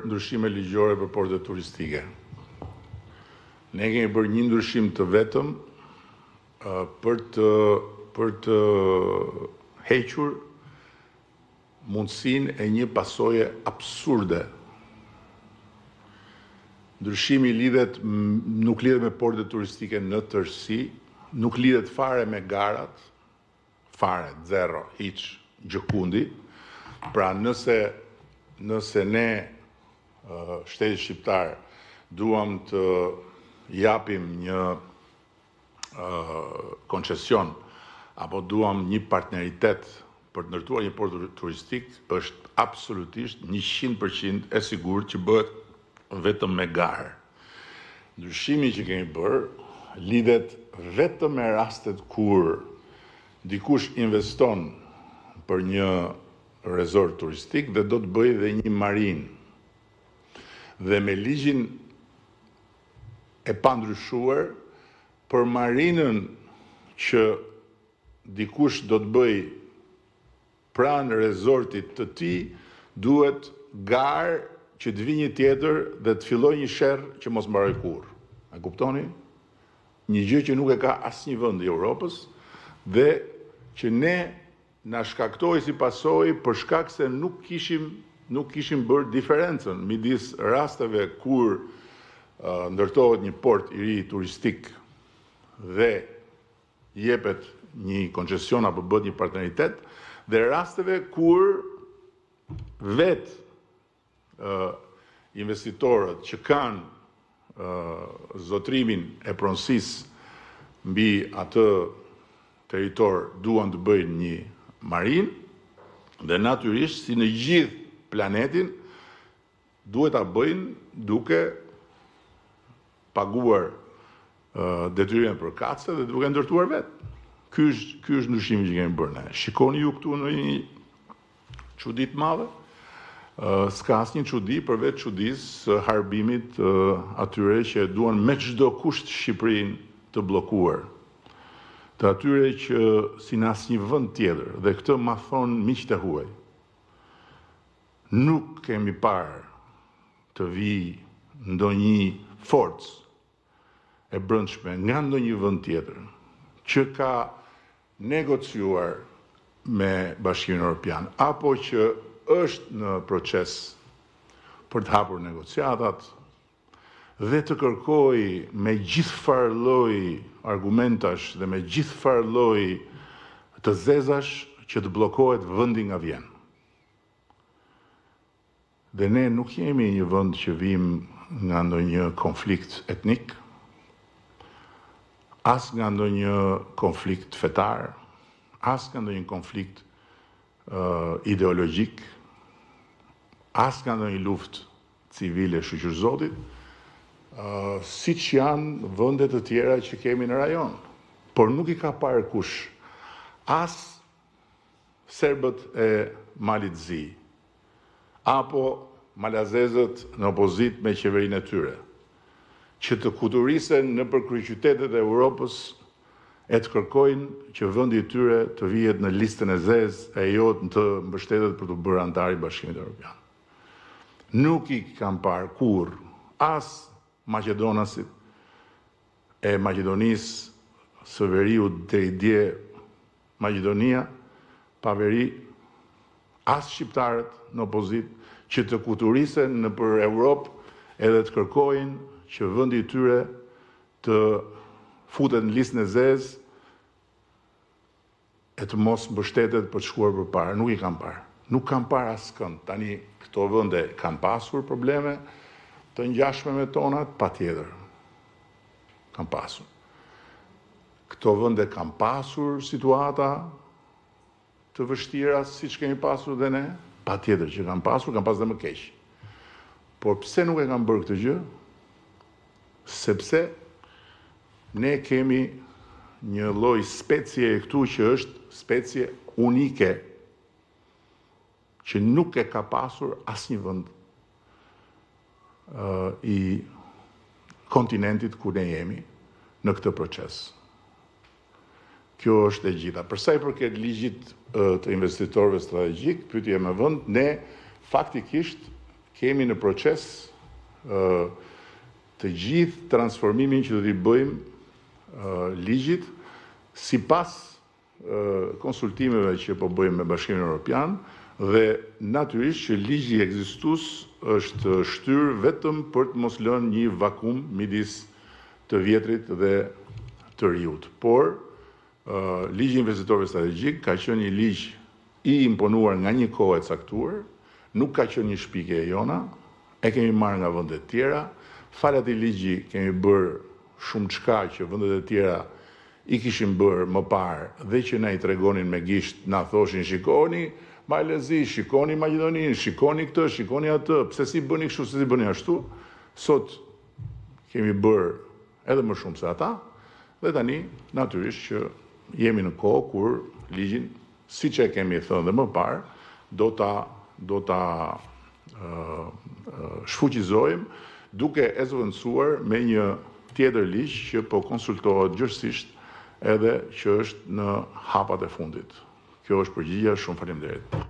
Ndryshime ligjore për portet turistike. Ne kemi bërë një ndryshim të vetëm për të për të hequr mundësinë e një pasoje absurde. Ndryshimi lidhet nuk lidhet me portet turistike në tërësi, nuk lidhet fare me garat, Fare, zero, hiç, gjëkundi. Pra nëse nëse ne shteti shqiptar duam të japim një koncesion apo duam një partneritet për të ndërtuar një port turistik, është absolutisht 100% e sigurt që bëhet vetëm me garë. Ndryshimi që kemi bërë lidhet vetëm me rastet kur dikush investon për një resort turistik dhe do të bëjë dhe një marinë. Dhe me ligjin e pandryshuar për marinën që dikush do të bëjë Pranë rezortit të tij duhet garë që të vijë një tjetër dhe të fillojë një sherr që mos mbarojë kurrë. E kuptoni? Një gjë që nuk e ka asnjë vend i Europës dhe që ne na shkaktoi si pasojë për shkak se nuk kishim nuk kishim bërë diferencën midis rasteve kur ndërtohet një port i ri turistik dhe jepet një koncesion apo bëhet një partneritet dhe rasteve kur vetë investitorët që kanë zotërimin e pronësisë mbi atë territor duan të bëjnë një marinë dhe natyrisht si në gjithë planetin duhet ta bëjnë duke paguar detyrimet përkatëse dhe duke ndërtuar vetë. Ky është ky është ndryshimi që kemi bërë ne. Shikoni ju këtu ndonjë çudi të madhe? S'ka asnjë çudi përveç çudisë së harbimit të atyre që e duan me çdo kusht Shqipërinë të bllokuar. Të atyre që si në asnjë vend tjetër dhe këtë ma thonë miqtë e huaj. Nuk kemi parë të vijë ndonjë forcë e brendshme nga ndonjë vend tjetër që ka negociuar me Bashkimin Europian apo që është në proces për të hapur negociatat dhe të kërkojë me gjithfarë lloj argumentash dhe me gjithfarë lloj të zezash që të bllokohet vendi nga vjen. Dhe ne nuk jemi një vend që vijmë nga ndonjë konflikt etnik, as nga ndonjë konflikt fetar, as nga ndonjë konflikt ideologjik, as nga ndonjë luftë civile shyqyr Zotit, siç janë vende të tjera që kemi në rajon. Por nuk i ka parë kush as serbët e Malit të Zi, apo malazezët në opozitë me qeverinë e tyre, që të kuturisen nëpër kryeqytetet e Europës e të kërkojnë që vendi i tyre të vihet në listën e zezë e jo të mbështetet për t'u bërë anëtar i Bashkimit Europian. Nuk i kam parë kurrë as maqedonasit e Maqedonisë së Veriut deri dje Maqedonia pa veri, as shqiptarët në opozitë që të kuturisen nëpër Europë edhe të kërkojnë që vendi i tyre të futet në listën e zezë e të mos mbështetet për të shkuar përpara. Nuk i kam parë. Nuk kam parë askënd. Tani këto vende kanë pasur probleme të ngjashme me tonat, patjetër. Kanë pasur. Këto vende kanë pasur situata të vështira siç kemi pasur dhe ne, patjetër që kanë pasur, kanë pasur dhe më keq. Por pse nuk e kanë bërë këtë gjë? Sepse ne kemi një lloj specie këtu që është specie unike që nuk e ka pasur asnjë vend i kontinentit ku ne jemi në këtë proces. Kjo është e gjitha. Për sa i përket ligjit të investitorëve strategjikë, pyetje me vend, ne faktikisht Kemi në proces të gjithë transformimin që do t'i bëjmë ligjit sipas konsultimeve që po bëjmë me Bashkimin Evropian dhe natyrisht që ligji ekzistues është shtyrë vetëm për të mos lënë një vakum midis të vjetrit dhe të riut. Por ligji i investitorëve strategjikë ka qenë një ligj i imponuar nga një kohë e caktuar, nuk ka qenë një shpikje e jona, e kemi marrë nga vende të tjera, falë atij ligji kemi bërë shumëçka që vendet e tjera i kishin bërë më parë dhe që na i tregonin me gisht, na thoshin shikoni Mal e Zi, shikoni Maqedoninë, shikoni këtë, shikoni atë, pse si bëni kështu, pse si bëni ashtu. Sot kemi bërë edhe më shumë se ata dhe tani natyrisht që jemi në kohë kur ligjin, siç e kemi thënë dhe më parë, do ta do ta shfuqizojmë duke e zëvendësuar me një tjetër ligj që po konsultohet gjerësisht edhe që është në hapat e fundit. Kjo është përgjigja, shumë faleminderit.